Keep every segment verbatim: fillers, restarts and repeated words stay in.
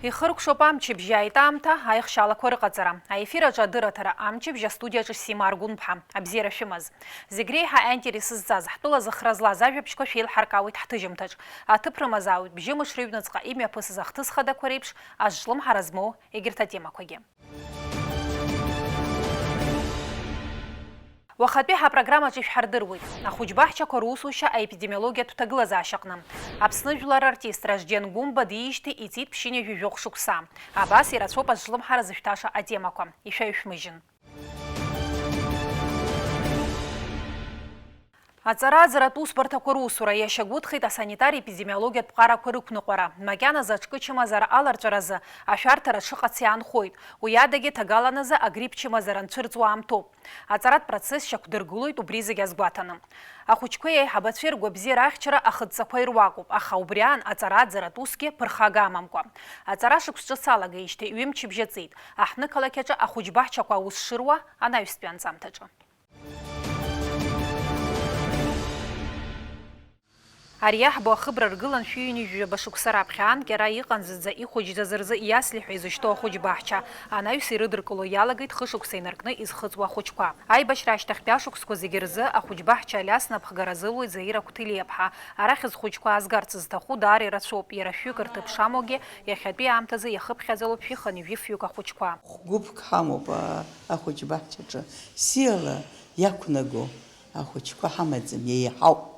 Ихыркәшоуп амчыбжьы аитаамҭа, аихшьалақәа рыҟаҵара. Аефир аҿы адырраҭара амчыбжь астудиаҿы Сима Аргәынԥҳа. Абзиара шәымаз. Зегь реиҳа аинтерес зҵаз, ҳтәыла зыхра злаз ажәабжьқәа шәеилҳаркаауеит ҳҭыжьымҭаҿ. Аҭыԥ рымазаауеит бжьымш рыҩнуҵҟа имҩаԥысыз ахҭысхадақәа реиԥш, азҿлымҳара змоу егьырҭ атемақәагьы. Уахатәи ҳапрограммаҿы ишәҳардыруеит. Ахәыҷбаҳчақәа русушьа аепидемиологиатә ҭагылазаашьаҟны. Аԥсны жәлар артист Ражден Гәымба диижьҭеи иҵит ԥшьынҩажәи жәохә шықәса. Абас ирацәоуп азҿлымҳара зышәҭаша атемақәа. Ишәаҩшәмыжьын. Аҵара-ааӡаратә усбарҭақәа русура иашьагәыҭхеит асанитар-епидемиологиатә ԥҟарақәа рықәныҟәара. Макьаназы аҿкы чымазара аларҵәаразы ашәарҭара дшыҟац иаанхоит. Уи адагьы ҭагаланазы агрипп чымазара анцәырҵуа аамҭоуп. Аҵаратә процесс шьақәдыргылоит убри зегь азгәаҭаны. Ахәыҷқәеи аиҳабацәеи ргәабзиара ахьчара ахыдҵақәа ируакуп, аха убри аан аҵара-ааӡаратә усгьы ԥырхага амамкәа. Аҵара шықәс ҿыц алагеижьҭеи ҩымчыбжьа ҵит, аҳҭнықалақь аҿы ахәыҷбаҳчақәа аус шыруа анаҩстәи анҵамҭаҿы. Ари иаҳбо ахыбра ргылан шәи ҩынҩажәаба шықәса раԥхьа анкьара иҟан зынӡа ихәыҷӡаз рзы иасли ҳәа изышьҭоу ахәыҷбаҳча. Анаҩс ирыдыркыло иалагеит хышықәса инаркны изхыҵуа ахәыҷқәа. Аибашьра ашьҭахьтәи ашықәсқәа зегьы рзы ахәыҷбаҳча Алиас напхгара азылуеит Заира Қәҭелиаԥҳа. Арахь зхәыҷқәа аазгарц зҭаху даара ирацәоуп, иара шәҩык рҭыԥ шамоугьы, иахьатәи аамҭазы иахыԥхьаӡалоуп шәи хынҩажәи фҩык ахәыҷқәа. Гәыԥк ҳамоуп, а, ахәыҷбаҳчаҿы. Сиала иақәнаго ахәыҷқәа ҳамаӡам, еиҳауп.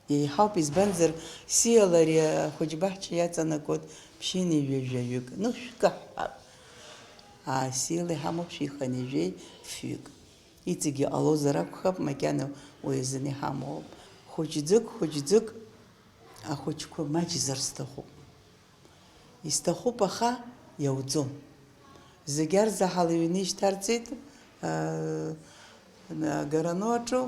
Еиҳауп, избанзар, сиала ари ахәыҷбаҳча иаҵанакуеит ԥшьынҩажәи жәаҩык, ну, шәкы ҳҳәап. Аа, сиала иҳамоуп шәи хынҩажәи фҩык. Иҵегь иҟалозар акәхап, макьана уи азын иҳамоуп. Хәыҷӡык, хәыҷӡык ахәыҷқәа маҷзар сҭахуп. Исҭахуп, аха иауӡом. Зегь арзаҳал иҩны ишьҭарҵеит, аа, агарану аҿы,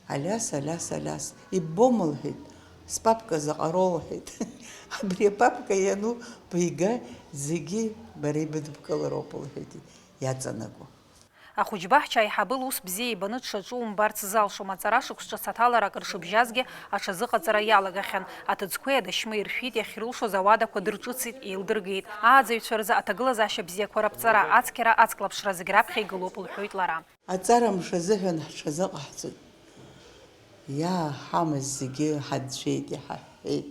Алиас, Алиас, Алиас, иббома, лҳәеит, спапка заҟароу, лҳәеит. Абри апапка иану бига, зегьы бара ибыдыбкылароуп, лҳәеит, иаҵанаго. Ахәыҷбаҳча аиҳабы лус бзиа ибаны дшаҿу умбарц залшом, аҵара шықәс ҿыц аҭалара акыр шыбжьазгьы аҽазыҟаҵара иалагахьан. Аҭыӡқәеи адашьмеи ршәит, иахьрылшоз ауадақәа дырҿыцит, еилдыргеит. Ааӡаҩцәа рзы аҭагылазаашьа бзиақәа раԥҵара, ацқьара, ацклаԥшра зегь раԥхьа игылоуп, лҳәоит лара. Аҵара мшы азыҳәан ҳҽазыҟаҳҵоит. Иааҳамаз зегьы ҳанцәеит, иҳаҳәҳәеит,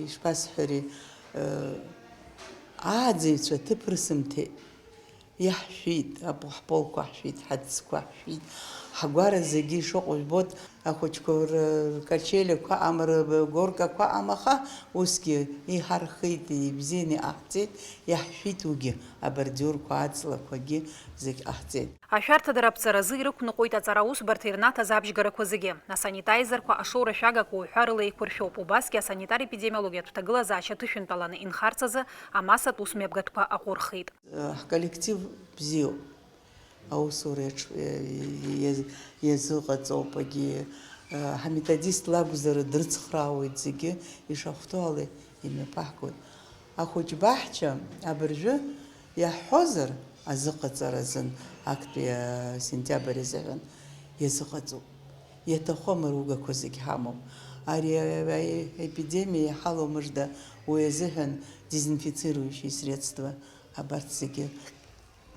ишԥасҳәари, ааӡаҩцәа аҭыԥ рысымҭеит, иаҳшәит, апо-, ҳполқәа ҳшәит, ҳаҭӡқәа ҳшәит, ҳгәара зегьы ишыҟоу жәбоит, ахәыҷқәа р-, ркачелиақәа ам, ргоркақәа ам, аха усгьы иҳархеит, ибзианы иҟаҳҵеит, иаҳшәит уигьы, абордиорқәа, аҵлақәагьы зегь ҟаҳҵеит. Ашәарҭадара аԥҵаразы ирықәныҟәоит аҵара аусбарҭа ирнаҭаз абжьгарақәа зегьы. Асанитайзерқәа, ашоура шәагақәа уҳәа рыла еиқәыршәоуп. Убасгьы асанитар-епидемиологиатә ҭагылазаашьа ҭышәынтәаланы инхарц азы амассатә усмҩаԥгатәқәа аҟәырхит. Ҳколлектив бзиоуп. Аусура иаҿ-, иаз-, иазыҟаҵоуп, егьи, ҳаметодист лакәзар дрыцхраауеит зегьы, ишахәҭоу ала имҩаԥаҳгоит. Ахәыҷбаҳча абыржәы иаҳҳәозар, азыҟаҵара азын актәи асентиабр азыҳәан иазыҟаҵоуп. Иаҭаху амаругақәа зегь ҳамоуп. Ари аепидемиа иҳалоу мыжда, уи азыҳәан дезинфицирующие средства абарҭ зегьы.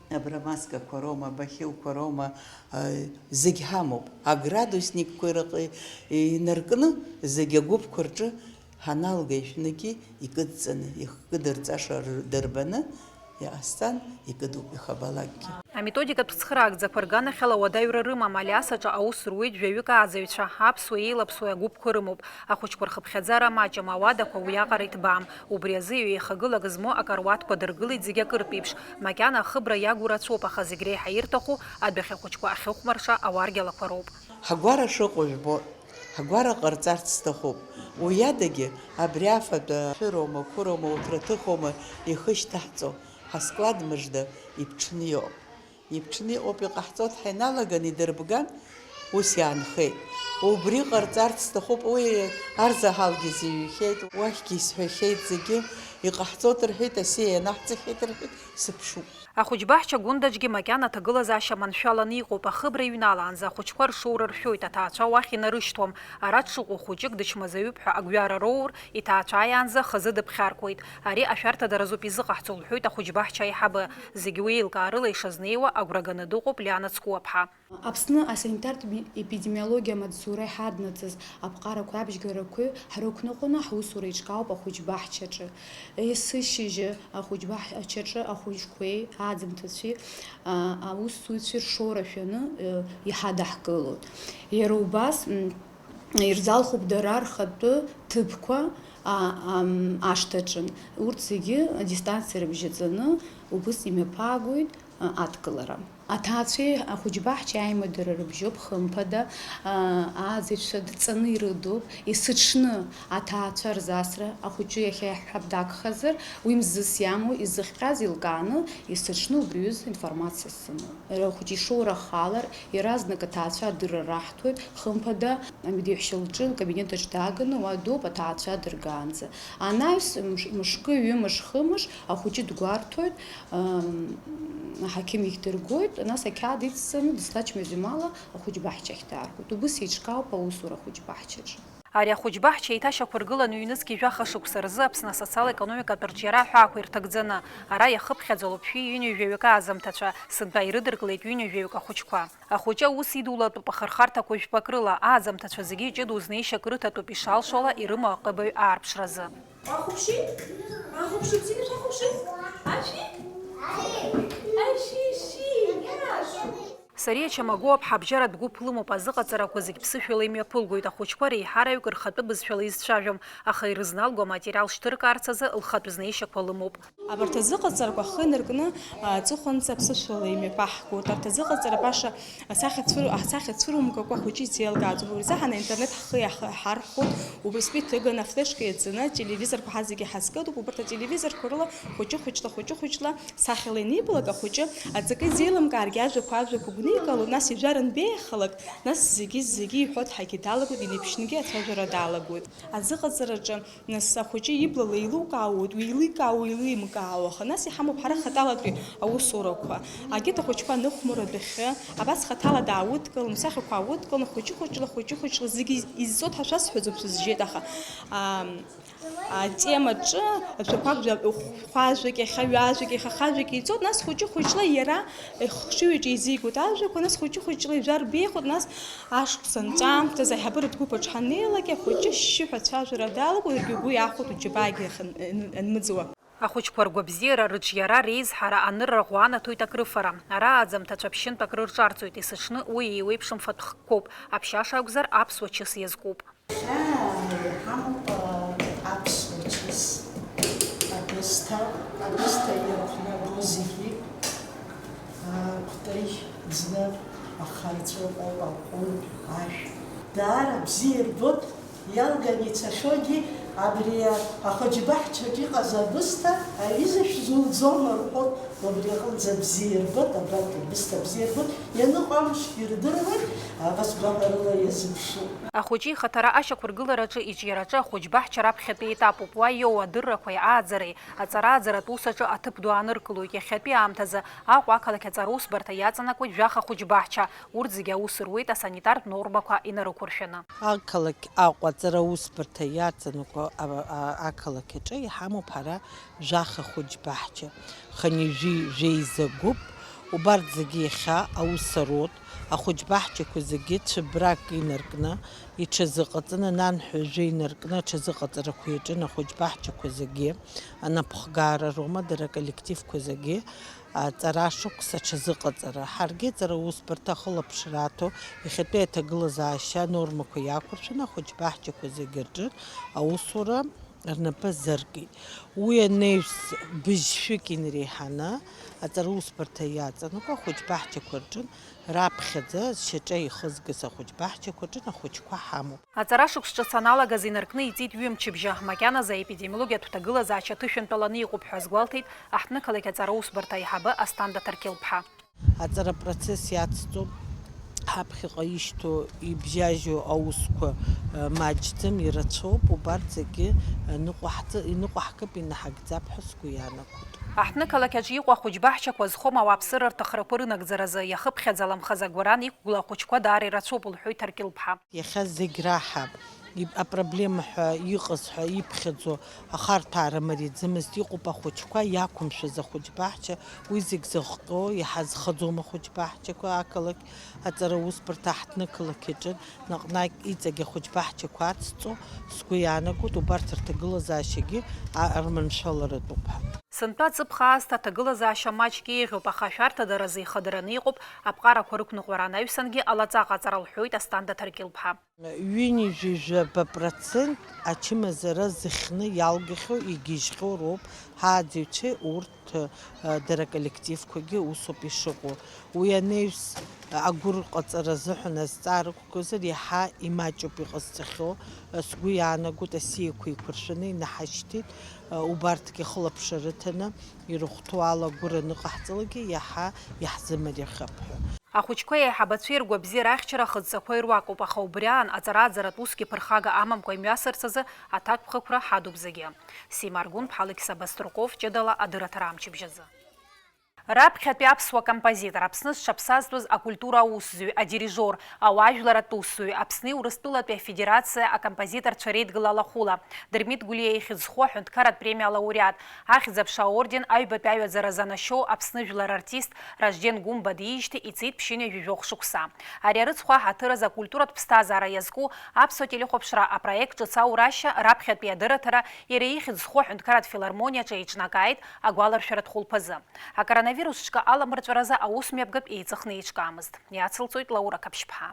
Абра амаскақәа роума, абахьылқәа роума, а, зегь ҳамоуп. Аградусникқәа ирыҟ-, инаркны, зегь агәыԥқәа рҿы ҳаналга, ишәнагьы икыдҵаны, ихкыдырҵаша р-, дырбаны иҟасҵан, икыдуп ихабалакгьы. Аметодикатә цхыраагӡақәа рганахьала уадаҩра рымам, Алиас аҿы аус руеит жәаҩык ааӡаҩцәа, аԥсуеи еилаԥсуеи агәыԥқәа рымоуп. Ахәыҷқәа рхыԥхьаӡара маҷым, ауадақәа уиаҟара иҭбаам. Убри азы ҩеихагылак змоу акаруаҭқәа дыргылеит зегьы акыртә еиԥш. Макьана ахыбра иагу рацәоуп, аха зегь реиҳа ирҭаху адәахьы ахәыҷқәа ахьыхәмарша ауаргьалақәа роуп. Ҳгәара шыҟоу жәбоит, ҳгәара ҟарҵарц сҭахуп. Уи адагьы, абри афатә ашәыроума, қәыроума, уҭраҭыхоума ихы шьҭаҳҵо, ҳасклад мыжда иԥҽны иҟоуп. Иԥҽны иҟоуп, иҟаҳҵоит ҳәа иналаган идырбган, ус иаанхеит. Убри ҟарҵарц сҭахуп, уи арзаҳалгьы зиҩхьеит, уахьгьы исҳәахьеит зегьы, иҟаҳҵоит рҳәеит, асиа ианаҳҵахьеит рҳәеит, сыԥшуп. Ахәыҷбаҳча Гәындаҿгьы макьана аҭагылазаашьа маншәаланы иҟоуп, ахыбра иҩналаанӡа ахәыҷқәа ршоура ршәоит, аҭаацәа уахь инарышьҭуам. Ара дшыҟоу хәыҷык дычмазаҩуп ҳәа агәҩара роур, иҭаацәа ааиаанӡа хазы дыԥхьаркуеит. Ари ашәарҭадаразоуп изыҟаҳҵо, лҳәоит ахәыҷбаҳча аиҳабы. Зегьы уи еилкаарыла ишазнеиуа агәра ганы дыҟоуп Лиана Цкуаԥҳа. Аԥсны асанитартә эпидемиологиа амаҵзура иҳаднаҵаз аԥҟарақәеи абжьгарақәеи ҳрықәныҟәаны ҳусура еиҿкаауп ахәыҷбаҳчаҿы. Есышьыжьы ахәыҷбаҳчаҿы ахәыҷқәеи аӡымҭацәеи, а, аусзуҩцәеи ршоура шәаны, э, иҳадаҳкылоит. Иара убас, м, ирзалхуп дара рхатәы ҭыԥқәа, а, ам, ашҭаҿы. Урҭ зегьы адистанциа рыбжьаҵаны убыс имҩаԥаагоит, а, адкылара. Аҭаацәеи ахәыҷбаҳчеи аимадара рыбжьоуп, хымԥада, аа, ааӡаҩцәа дҵаны ирыдуп, есыҽны аҭаацәа рзасра, ахәыҷы иахьа иаҳҳәап дагхазар, уи мзызс иамоу, изыхҟьаз еилкааны, есыҽны убри аҩыза информациа сымоуп. Ахәыҷы ишоура ахалар, иаразнак аҭаацәа адырра раҳҭоит, хымԥада, амедеиҳәшьа лҿы лкабинет аҿы дааганы уа дууп аҭаацәа адыргаанӡа. Анаҩс мш-, мышкы, ҩымш, хымш ахәыҷы дгәарҭоит, Ам, аҳақьым ихь дыргоит, нас ақьаад идҵаны дызлачмазаҩым ала ахәыҷбаҳчахь дааргоит. Убыс еиҿкаауп аусура ахәыҷбаҳчаҿы. Ари ахәыҷбаҳча еиҭашьақәыргылан ҩнызқь жәаха шықәса рзы Аԥсны асоциал-економикатә арҿиара аҳәаақәа ирҭагӡаны. Ара иахыԥхьаӡало ԥшьҩы ҩынҩажәаҩык ааӡамҭацәа, сынтәа ирыдыркылеит ҩынҩажәаҩык ахәыҷқәа. Ахәыҷы аус идулатәуп ахырхарҭақәа жәпак рыла, ааӡамҭацәа зегьы иҷыдоу знеишьак рыҭатәуп ишалшола ирымоу аҟыбаҩ аарԥшразы. Уахәаԥши? Уахәаԥши, бзианы шәахәаԥши? Ашәи? Ашәишьи! Сариа Чамагоа ԥҳабжьаратә гәыԥ лымоуп, азыҟаҵарақәа зегь ԥсышәала имҩаԥылгоит, ахәыҷқәа реиҳараҩык рхатәы бызшәала изцәажәом, аха ирызналго аматериал шьҭыркаарц азы лхатә знеишьақәа лымоуп. Абарҭ азыҟаҵарақәа ахы инаркны, а, аҵыхәанӡа аԥсышәала имҩаԥаҳгоит. Арҭ азыҟаҵара баша асахьа цәыру-, асахьа цәырумгакәа ахәыҷы изеилкааӡом. Убри азыҳәан аинтернет ҳхы иаҳ-, иаҳархәоит, убрыстәи ҭыганы афлешка иаҵаны ателевизорқәа ҳазегьы ҳазкыдуп. Убарҭ ателевизорқәа рыла хәыҷы-хәыҷла, хәыҷы-хәыҷла сахьала ианибалак ахәыҷы аҵакы изеилымкааргьы ажәақәа, ажәақәа гәникыло, нас ижәара анбеиахалак, нас зегьы-зегьы иҳәо ҳәагьы далагоит, инеиԥшьынгьы ацәажәара далагоит. Азыҟаҵараҿы Нас ахәыҷы иблала еилукаауеит, уеиликаауа, еилимкаауа, аха нас иҳамоуп ҳара хаҭалатәи аусурақәа. Агьырҭ ахәыҷқәа аныхәмаруа адәахьы, абас хаҭала даауидкыланы, усахьақәа ааудкыланы, хәыҷы-хәыҷла, хәыҷы-хәыҷла, зегьы изҵоит ҳәа шәасҳәаӡом, шәызжьеит, аха, ам, атемаҿы жәақәак, жәа-, хәажәак иахьа, ҩажәак иахьа, хажәак еицәоуп, нас хәыҷы-хәыҷла иара ихшыҩ аҿы еизигоит ажәақәа, нас хәыҷы-хәыҷла ижәар беиахоит, нас Ашықәс анҵәамҭаз аиҳабыратә гәыԥ аҿы ҳаннеилак, ахәыҷы шьшьыҳәа ацәажәара далагоит, уигьы угәы иахәоит уџьабаагьы ахьан-, ан-, анмыӡуа. Ахәыҷқәа ргәабзиара, рыҿиара, реизҳара, анырра ӷәӷәа анаҭоит акрыфара. Ара ааӡамҭацәа ԥшьынтә акрырҿарҵоит, есыҽны уи еиуеиԥшым фатә хкқәоуп, аԥшьаша акәзар, аԥсуа чыс иазкуп. Иаҳа иҳамоуп, а, аԥсуа чыс. Абысҭа, абысҭа ирхәнагоу зегьы, а, кәтаҩ ӡны ахарҵәыҟоуп, аҟәырд, ашә. Даара бзиа ирбоит, иалганы ицахьоугьы абри ахәыҷбаҳчаҿ иҟаз абысҭа, аҩыза шәзуӡом рҳәоит, убри аҟынӡа бзиа ирбоит, абарҭ абысҭа бзиа ирбоит, ианыҟоу амшгьы ирдыруеит, абас гәаҳәарыла иазыԥшуп. Ахәыҷы ихаҭара ашьақәыргылараҿы иҿиараҿы ахәыҷбаҳча раԥхьатәи етапуп, уа иоуа адыррақәеи ааӡареи, аҵара-ааӡаратә усаҿы аҭыԥ ду ааныркылоит, иахьатәи аамҭазы Аҟәа ақалақь аҵара усбарҭа иаҵанакуеит жәаха хәыҷбаҳча, урҭ зегьы аус руеит асанитартә нормақәа инарықәыршәаны. Ақалақь Аҟәа аҵара усбарҭа иаҵанакуа а-, а-, ақалақь аҿы иҳамоуп ҳара жәаха хәыҷбаҳча, хынҩажәи жәеиза гәыԥ, убарҭ зегьы иахьа аус аруеит, ахәыҷбаҳчақәа зегьы цәыббрак инаркны, иҽазыҟаҵаны, нанҳәа жәа инаркны аҽазыҟаҵарақәа иаҿын ахәыҷбаҳчақәа зегьы, анапхгара роума дара аколлективқәа зегьы, аҵара шықәса аҽазыҟаҵара. Ҳаргьы аҵара усбарҭа ахылаԥшра аҭо, иахьатәи аҭагылазаашьа анормақәа иақәыршәаны ахәыҷбаҳчақәа зегьы рҿы аусура рнапы азыркит. Уи анаҩс быжьшәык инареиҳаны аҵара усбарҭа иаҵанакуа ахәыҷбаҳчақәа рҿы раԥхьаӡа зшьаҿа ихызгаз ахәыҷбаҳчақәа рҿы ахәыҷқәа ҳамоуп. Аҵара шықәс ҿыц аналагаз инаркны иҵит ҩымчыбжьа, макьаназы аепидемиологиатә ҭагылазаашьа ҭышәынтәаланы иҟоуп ҳәа азгәалҭеит аҳҭнықалақь аҵара усбарҭа аиҳабы Асҭанда Ҭарқьылԥҳа. Аҵара апроцесс иацҵоуп, Ҳаԥхьаҟа ишьҭоу, ибжьажьу аусқәа, э, маҷӡам, ирацәоуп, убарҭ зегьы, э, ныҟәаҳҵа-, иныҟәаҳгап, инаҳагӡап ҳәа сгәы иаанагоит. Аҳҭнықалақь аҿы иҟоу ахәыҷбаҳчақәа зхом ауааԥсыра рҭахрақәа рынагӡаразы, иахыԥхьаӡаламхаз агәаран иқәгылоу ахәыҷқәа даара ирацәоуп, лҳәоит Ҭаркьыл-ԥҳа. Иахьа зегь раҳап. Иб-, апроблема ҳәа иҟаз ҳәа иԥхьаӡо ахарҭәаара мариаӡамызт, иҟоуп ахәыҷқәа иақәымшәаз ахәыҷбаҳча, уи зегь зыхҟьо, иҳазхаӡом ахәыҷбаҳчақәа, ақалақь аҵара усбарҭа аҳҭнықалақь аҿы наҟ-наҟ иҵегь ахәыҷбаҳчақәа ацҵо, сгәы иаанагоит, убарҭ рҭагылазаашьагьы а-, рманшәаларатәуп ҳәа. Сынтәа ҵыԥх аасҭа аҭагылазаашьа маҷк еиӷьуп, аха ашәарҭадаразы ихадараны иҟоуп аԥҟарақәа рықәныҟәара анаҩсангьы алаҵа аҟаҵара, лҳәоит Асҭанда Ҭаркьыл-ԥҳа. Ҩынҩажәи жәаба процент ачымазара зыхьны иалгахьоу, игьежьхьоу роуп ҳааӡаҩцәеи урҭ, э, дара аколлективқәагьы усоуп ишыҟоу. Уи анаҩс, агәыр ҟаҵара азыҳәан азҵаара ықәгозар, иаҳа имаҷуп иҟазҵахьоу. Сгәы иаанагоит, асиақәа еиқәыршәаны инаҳашьҭит, убарҭгьы хылаԥшра рыҭаны, ирыхәҭоу ала агәыр аныҟаҳҵалакгьы иаҳа иаҳзымариахап ҳәа. Ахәыҷқәеи аиҳабацәеи ргәабзиара ахьчара ахыдҵақәа ируакуп, аха убри аан аҵара-ааӡаратә усгьы ԥырхага амамкәа имҩасырц азы аҭакԥхықәра ҳадуп зегьы. Сима Аргәынԥҳа, Алықьса Баструков, ҷыдала адырраҭара амчыбжь азы. Раԥхьатәи аԥсуа композитор, Аԥсны зҽаԥсазтәыз акультура аусзуҩ, адирижиор, ауаажәларратә усзуҩ, Аԥсни Урыстәылатәи Афедерациа акомпозиторцәа реидгыла алахәыла, Дырмит Гәлиа ихьӡ зху аҳәынҭқарратә премиа алауреат, Ахьӡ-аԥша аорден аҩбатәи аҩаӡара занашьоу Аԥсны жәлар артист Ражден Гәымба диижьҭеи ицеит ԥшьынҩажәи жәохә шықәса. Ари арыцхә аҳаҭыр азы акультуратә ԥсҭазаара иазку аԥсуа телехәаԥшра апроект ҿыц аурашьа раԥхьатәи адырраҭара иара ихьӡ зху аҳәынҭқарратә филармониаҿы еиҿнакааит агәаларшәаратә хәылԥазы. Акоронавирус ҿкы аламырҵәаразы аус мҩаԥгатә еиҵыхны еиҿкаамызт. Иацылҵоит Лаура Қаԥшьԥҳа.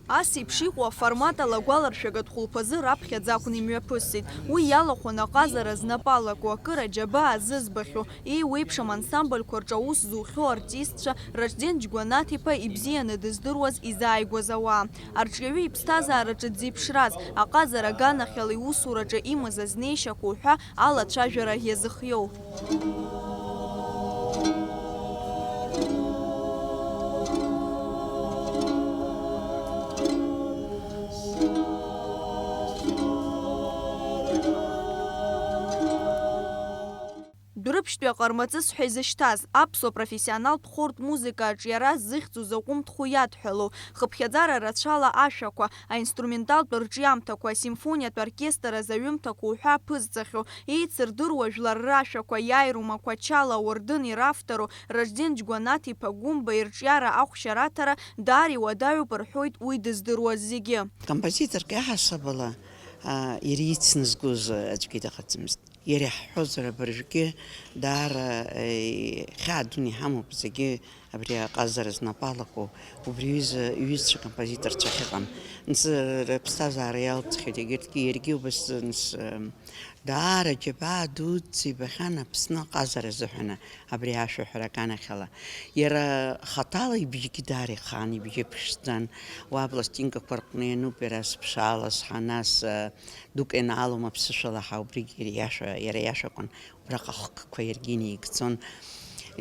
Ас еиԥш иҟоу аформат ала агәаларшәагатә хәылԥазы раԥхьаӡа акәны имҩаԥысит. Уи иалахәын аҟазара знапы алаку, акыр аџьабаа зызбахьоу, еиуеиԥшым ансамбльқәа рҿы аус зухьоу артистцәа, Ражден Џьгәанаҭ-иԥа ибзианы дыздыруаз изааигәаз ауаа. Арҿиаҩы иԥсҭазаараҿы дзеиԥшраз, аҟазара аганахьала иусураҿы имаз азнеишьақәа уҳәа алацәажәара иазыхиоу. Дәрыԥшьтәи аҟармаҵыс ҳәа изышьҭаз, аԥсуа профессионалтә хортә музыка аҿиара ззыхьӡу закәымтә хәы иадҳәалоу, хыԥхьаӡара рацәала ашәақәа, аинструменталтә рҿиамҭақәа, асимфониатә оркестр азы аҩымҭақәа уҳәа аԥызҵахьоу, еицырдыруа жәлар рашәақәа иааиру Мақәачала ауардын иравтору Ражден Џьгәанаҭ-иԥа Гәымба ирҿиара ахәшьараҭара даара иуадаҩуп рҳәоит уи дыздыруаз зегьы. Композиторк иаҳасабала, а, иара ицны згоз аӡәгьы дыҟаӡамызт. Иара иаҳҳәозар, абыржәгьы даара, е, хьаа дуны иҳамоуп зегьы абри аҟазара знапы алаку, убри аҩыза иҩызцәа композиторцәа ахьыҟам. Нас рыԥсҭазаара иалҵхьеит егьырҭгьы, иаргьы убас, нас, даара џьабаа дуӡӡа ибахьан Аԥсны аҟазара азыҳәаны абри ашәаҳәара аганахьала. Иара хаҭала ибжьгьы даара ихаан, ибжьы ԥшӡан. Уа апластинкақәа рҟны иануп иара сыԥшаала сҳанас, дук ианаалом аԥсышәала ҳәа, убригьы иара иашәа, иара иашәа акәын, убраҟа хкқәа иаргьы инеигӡон.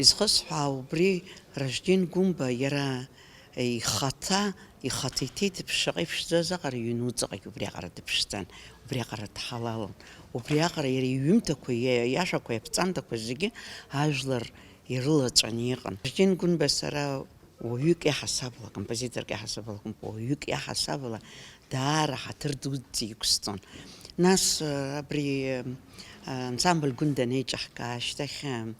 Изхысҳәаау убри, Ражден Гәымба иара ихаҭа, ихаҭа иҭеиҭыԥш шаҟа иԥшӡаз аҟара иҩны уҵаҟагь убриаҟара дыԥшӡан, убриаҟара дҳалалын, убриаҟара иара иҩымҭақәа, иа-, иашәақәа, иаԥҵамҭақәа зегьы ажәлар ирылаҵәаны иҟан. Ражден Гәымба сара уаҩык иаҳасабала, композиторк иаҳасабала акәымкәа, уаҩык иаҳасабала даара ҳаҭыр дуӡӡа иқәсҵон. Нас, э, абри, э, ансамбль Гәында анеиҿаҳка ашьҭахь, э,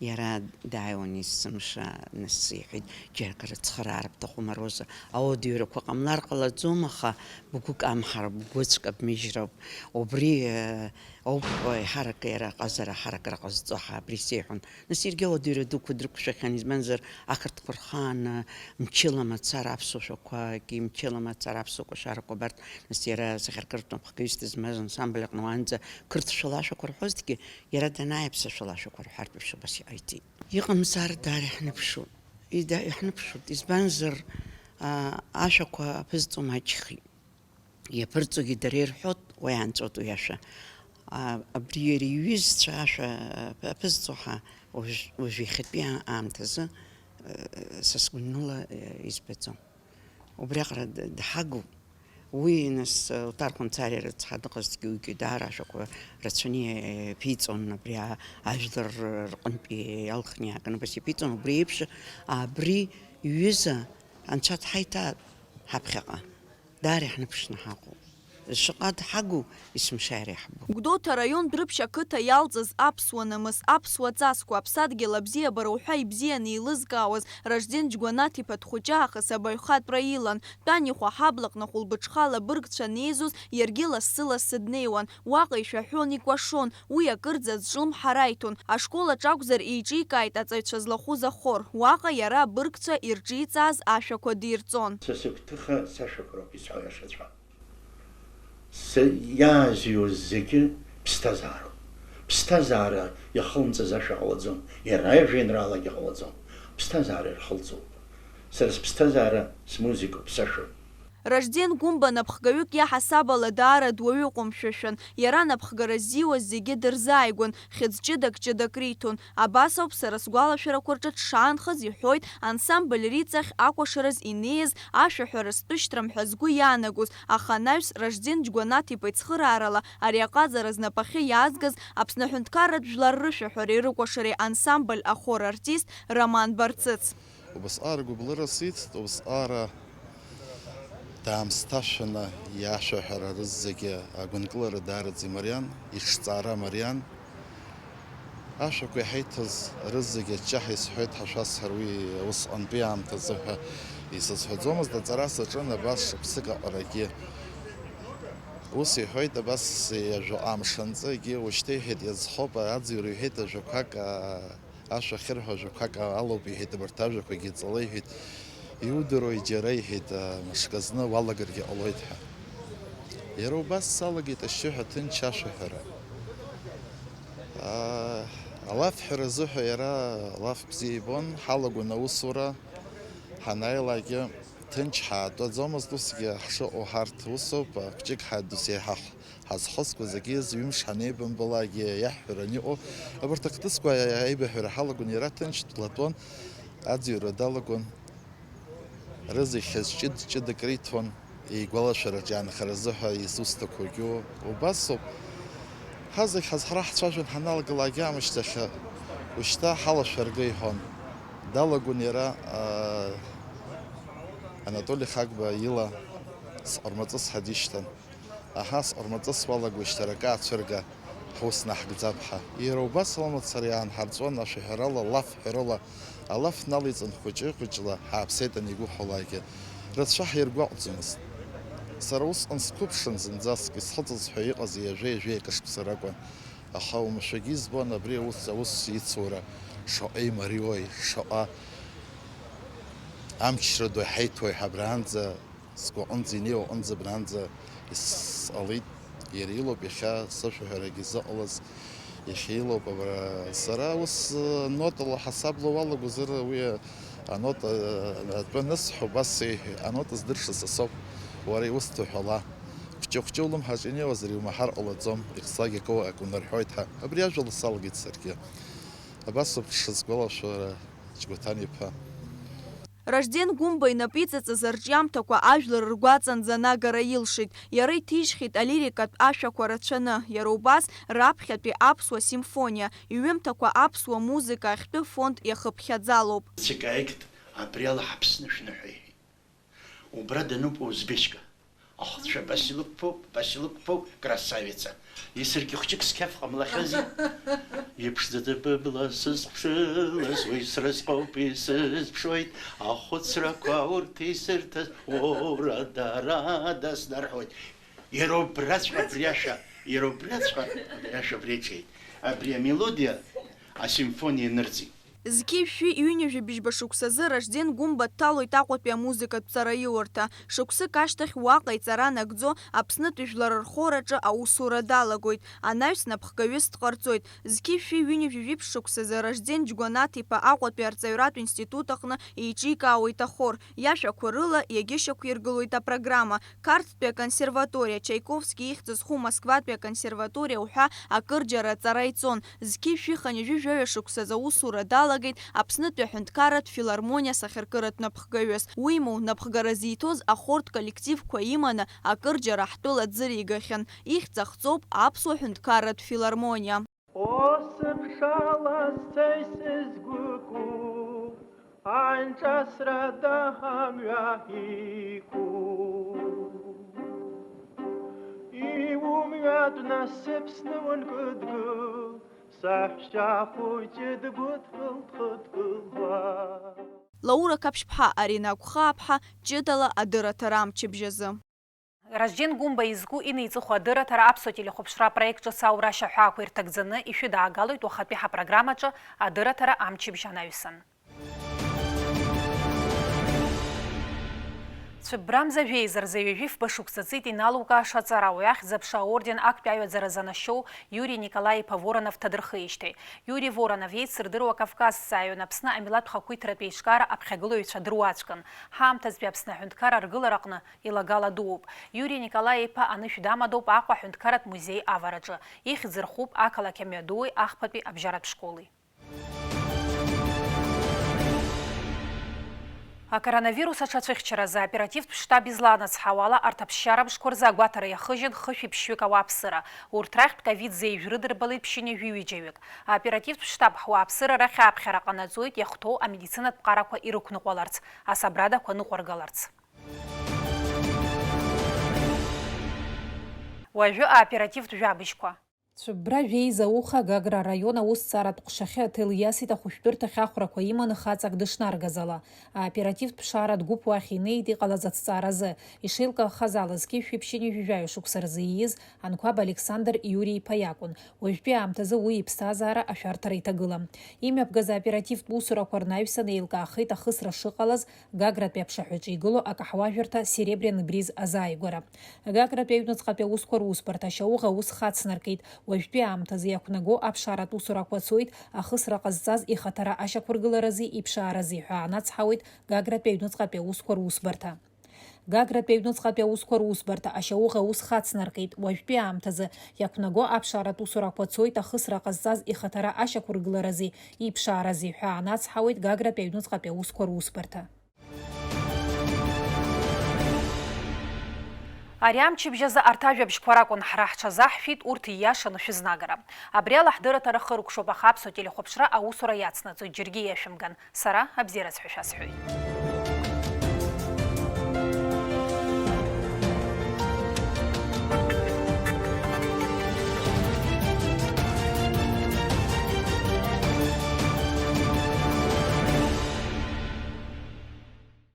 иара дааиуан есымша, нас иҳәеит, џьаракыр ацхыраара бҭахума, Роза? Аудиорақәа ҟамлар ҟалаӡом, аха бгәы камҳар, бгәыҵәҟьа бмыжьроуп. Убри, э, ауп, э, ҳарак иара аҟазара ҳаракра ҟазҵо ҳәа абри сеиҳәон. Нас иаргьы ауадаҩра дуқәа дрықәшәахьан, избанзар, ақырҭқәа рхааны мчыла мацара аԥсуа шәақәагьы, мчыла мацара аԥсуа кәашарақәа абарҭ, нас иара асахьаркыратә напхгаҩыс дызмаз ансамбль аҟны уаанӡа қырҭшәала ашәақәа рҳәозҭгьы, иара данааи аԥсышәала ашәақәа рҳәартә еиԥш убас иҟаиҵеит. Иҟамзар даара иаҳныԥшуан. Ида-, иаҳныԥшуан, избанзар, а, ашәақәа аԥызҵо маҷхеит. Иаԥырҵогьы дара ирҳәоит, уа иаанҵәоит уи ашәа. А, абри иара иҩызцәа ашәа аԥызҵо ҳәа уажә, уажә иахьатәи аа-, аамҭазы, э, са сгәаныла, э, избаӡом. Убриаҟара д-, дҳагуп. Уи, нас, Лҭархә Мцариа рыцҳа дыҟазҭгьы, уигьы даара ашәақәа рацәаны иаԥиҵон абри а-, ажәлар рҟынтә иалхны иааганы абас иаԥиҵон. Убри еиԥш, абри иҩыза Анцәа дҳаиҭааит ҳаԥхьаҟа. Даара иаҳныԥшны ҳаҟоуп. Шаҟа дҳагу, есымша иара иаҳбо. Гәдоуҭа араион Дәрыԥшь ақыҭа иалҵыз аԥсуа намыс, аԥсуа ҵасқәа, аԥсадгьыл абзиабара уҳәа ибзианы еилызкаауаз Ражден Џьгәанаҭ-иԥа дхәыҷы аахыс абаҩхатәра илан. Тәанихәа аҳаблаҟны хәылбыҽхала абыргцәа анеизоз, иаргьы лассы-лассы днеиуан. Уаҟа ишәаҳәон, икәашон, уи акырӡа зҿлымҳара иҭон. Ашкол аҿы акәзар, еиҿикааит аҵаҩцәа злахәыз ахор. Уаҟа иара абыргцәа ирҿиҵааз ашәақәа дирҵон. Са сыгәҭыха сашәақәа роуп исҳәо иашацәа. Са иаазҩуаз зегьы ԥсҭазаароуп. Ԥсҭазаара иахылымҵыз ашәа ҟалаӡом, иара ажәеинраалагьы ҟалаӡом. Ԥсҭазаара ирхылҵуп. Сара сыԥсҭазаара смузикоуп, сашәоуп. Ражден Гәымба напхгаҩык иаҳасаб ала даара дуаҩы ҟәымшәышәын. Иара напхгара ззиуаз зегьы дырзааигәан, хьыӡ ҷыдак-ҷыдак риҭон. Абас ауп сара сгәалашәарақәа рҿы дшаанхаз иҳәоит ансамбль Риҵахь акәашараз инеиз ашәаҳәара зтәышьҭрам ҳәа згәы иаанагоз, аха анаҩс Ражден Џьгәанаҭ-иԥа ицхыраарала ари аҟазара знапахьы иаазгаз Аԥсны аҳәынҭқарратә жәлар рышәаҳәареи рыкәашареи ансамбль ахор артист Роман Барцыц. Убасҟаара гәыблыра сицт, убасҟаара даамсҭашәаны иашәаҳәара рызегьы агәынкылара даараӡа имариан, иҿҵаара мариан. Ашәақәа иҳаиҭаз рызегьы аҷҷаҳәа исҳәеит, ҳашәасҳәар уи усҟантәи аамҭазы ҳәа исызҳәаӡомызт, аҵара саҿын абас шықәсык аҟарагьы. Ус иҳәоит, абас ҩажәа амш анҵы, егьи ушьҭа иҳәеит, иазхоуп, аӡырҩы иҳәеит, ажәақәак, аа, Ашәа ахьырҳәо ажәақәак алоуп, иҳәеит, абарҭ ажәақәагьы ҵала, иҳәеит, иудыруеи џьара, иҳәеит, мышкы зны уалагаргьы ҟалоит ҳәа. Иара убас салагеит ашьшьыҳәа ҭынч ашәаҳәара. Аа, алафҳәара азыҳәа иара алаф бзиа ибон, ҳалагон аусура, ҳанааилакгьы ҭынч ҳаатәаӡомызт, усгьы ҳшыҟоу ҳарҭ усоуп, хәҷык ҳадус еиҳа Ҳазхысгоз акы иаз ҩымш ҳанеибамбалакгьы, иаҳҳәараны иҟоу абарҭ ақыҭақәа аибаҳәара ҳалагон, иара ҭынч длатәон, аӡырҩра далагон. Рызегь хьыӡ ҷыд-ҷыдак риҭон, игәалашәараҿы иаанхаразы ҳәа изусҭақәогьы убасоуп. Ҳазегь ҳазхара ҳцәажәон ҳаналагалакгьы аамышьҭахь, ушьҭа ҳалашәарга иҳәон. Далагон иара, аа, Анатоли Хагба ила сҟармаҵыс ҳәа дишьҭан. Аҳа, сҟармаҵыс уалагоижьҭеи акы аацәырга, ҳус наҳгӡап ҳәа. Иара убас ала мацара иаанҳарҵәон ашәаҳәарала, лафҳәарыла. Алаф налеиҵан хәыҷы-хәыҷла, ҳааԥсеит анигәыҳәалакгьы. Рацәа ҳиргәаҟӡомызт. Сара усҟан сқәыԥшын зынӡаск, исхыҵыз ҳәа иҟаз ҩажәа-ҩажәи акы шықәса ракәын. Аха уамашәагьы избон абри аус, аус ицура шаҟа имариои, шаҟа амчра ду ҳаиҭои ҳәа абраанӡа Сгәаҟынӡа инеиуа аҟынӡа абранӡа исҟалеит. Иара илоуп иахьа сышәаҳәарагьы зыҟалаз, иахьа илоуп абра. Сара ус, э, нотала ҳасабла уалагозар, уи, э, анота, э, атәы анысҳәо, убас сеиҳәеит, анота здырша са соуп, уара иусҭо ҳәала. Хәҷы-хәҷы улымҳаҿ инеиуазар иумаҳар ҟалаӡом, ихсагь акы, акы унарҳәоит ҳәа. Абри ажәала салгеит саргьы. Абас ауп дшысгәалашәара, Џьгәаҭан иԥа. Ражден Гәымба инапы иҵаҵаз арҿиамҭақәа ажәлар ргәаҵанӡа анагара илшеит. Иара иҭижьхьеит алирикатә ашәақәа рацәаны. Иара убас раԥхьатәи аԥсуа симфониа, иҩымҭақәа аԥсуа музыка ахьтәы фонд иахыԥхьаӡалоуп. Цикаикт абриала ҳаԥсны шәныҳәа иҳәеит. Убра дануп узбечка. Ахәцәа, Василук ԥоуп, Василук ԥоуп, красавица. Исыргьы хәҷык сқьаф ҟамлахьази? Иԥшӡада быбла сызԥшылаз, уи сразҟоуп исызԥшуеит, ахәыцрақәа урҭ исырҭаз, ура, дара, снарҳәоит. Иара убраҵәҟьа абри ашәа, иара убраҵәҟьа абри ашәа абри аҿиеит. Абри амелодиа асимфониа нырҵеит. Зқьи шәи ҩынҩажәи быжьба шықәсазы Ражден Гәымба дҭалоит Аҟәатәи амузыкатә ҵараиурҭа. Шықәсык ашьҭахь уаҟа иҵара нагӡо Аԥснытәи жәлар рхор аҿы аусура далагоит, анаҩс напхгаҩыс дҟарҵоит. Зқьи шәи ҩынҩажәи жәиԥшь шықәсазы Ражден Џьгәанаҭ-иԥа Аҟәатәи арҵаҩратә институт аҟны еиҿикаауеит ахор, иашәақәа рыла иагьышьақәиргылоит апрограмма, Қарҭтәи аконсерваториа, Чаиковски ихьӡ зху Москватәи аконсерваториа уҳәа акырџьара аҵара иҵон. Зқьи шәи хынҩажәи жәаҩа шықәсазы аусура далагеит. иалагеит Аԥснытәи аҳәынҭқарратә филармониа асахьаркыратә напхгаҩыс. Уимоу, напхгара зиҭоз ахортә коллективқәа иманы акырџьара ҳтәыла ӡыригахьан. Ихьӡ ахҵоуп Аԥсуа ҳәынҭқарратә филармониа. Осыԥшала сцеи сызгәыку, аинҿасрада амҩа иқәу. Иумҩатә насыԥ сны ункыдгыл, саҳәшьа хәыҷы дгәыдкыл дхыдкылуа. Лаура Қаԥшьԥҳа, Арина Агәхааԥҳа, ҷыдала адырраҭара амчыбжь азы. Ражден Гәымба изку инеиҵыху адырраҭара аԥсуа телехәаԥшра апроект ҿыц аура ашьаҳәаақәа ирҭагӡаны ишәыдаагалоит уахатәи ҳапрограммаҿы адырраҭара амчыбжь анаҩсан. Цәыббрамза жәеиза рзы ҩажәи фба шықәса ҵит иналукааша аҵарауаҩ ахьӡ-аԥша аорден актәи аҩаӡара занашьоу Иури Николаи-иԥа Воронов дҭадырхеижьҭеи. Иури Воронов еицырдыруа кавказҵааҩын, Аԥсны амилаҭтә хақәиҭратә еиҿкаара аԥхьагылаҩцәа дыруаӡәкын. Ҳаамҭазтәи Аԥсны аҳәынҭқарра аргылараҟны илагала дууп. Иури Николаи-иԥа анышә дамадоуп Аҟәа аҳәынҭқарратә музеи авараҿы. Ихьӡ рхуп ақалақь амҩадуи ахԥатәи абжьаратә школи. Акоронавирус аҽацәыхьчаразы аоперативтә штаб изланацҳауала, арҭ аԥсшьара мшқәа рзы агәаҭара иахыжьын хышәи ԥшьҩык ауааԥсыра. Урҭ рахьтә ковид зеижә рыдырбалеит ԥшьынҩажәи ҩыџьаҩык. Аоперативтә штаб ауааԥсыра рахь аԥхьара ҟанаҵоит иахәҭоу амедицинатә ԥҟарақәа ирықәныҟәаларц, асабрадақәа ныҟәаргаларц. Уажәы аоперативтә жәабжьқәа. Цәыббра жәеиза ауха Гагра араион аусҭҵааратә ҟәшахьы аҭел иасит ахәышәтәырҭахь ахәрақәа иманы хаҵак дышнаргаз ала. Аоперативтә ԥшааратә гәыԥ уахь инеит иҟалаз аҭҵааразы. Ишеилкаахаз ала, зқьи жәшәи ԥшьынҩажәи жәаҩа шықәса рзы ииз Анқәаб Александр Иури-иԥа иакәын. Уажәтәи аамҭазы уи иԥсҭазаара ашәарҭара иҭагылам. Имҩаԥгаз аоперативтә усурақәа рнаҩсан еилкаахеит ахысра шыҟалаз Гагратәи аԥшаҳәаҿы игылоу акаҳуажәырҭа Серебряный бриз азааигәара. Гагратәи аҩныҵҟатәи аусқәа русбарҭа ашьауӷа аус хацнаркит. Уажәтәи аамҭазы иақәнаго аԥшааратә усурақәа цоит, ахысра ҟазҵаз ихаҭара ашьақәыргыларази иԥшаарази ҳәа аанацҳауеит Гагратәи аҩныҵҟатәи аусқәа русбарҭа. Гагратәи аҩныҵҟатәи аусқәа русбарҭа ашьауӷа аус хацнаркит. Уажәтәи аамҭазы иақәнаго аԥшааратә усурақәа цоит, ахысра ҟазҵаз ихаҭара ашьақәыргыларази иԥшаарази ҳәа аанацҳауеит Гагратәи аҩныҵҟатәи аусқәа русбарҭа. Ари амчыбжь азы арҭ ажәабжьқәа ракәын ҳара ҳҽазаҳшәеит, урҭ ииашаны шәызнагара. Абри ала ҳдырраҭара хыркәшоуп, аха аԥсуа телехәаԥшра аусура иацнаҵоит, џьаргьы иашәымган. Сара абзиараз ҳәа шәасҳәоит.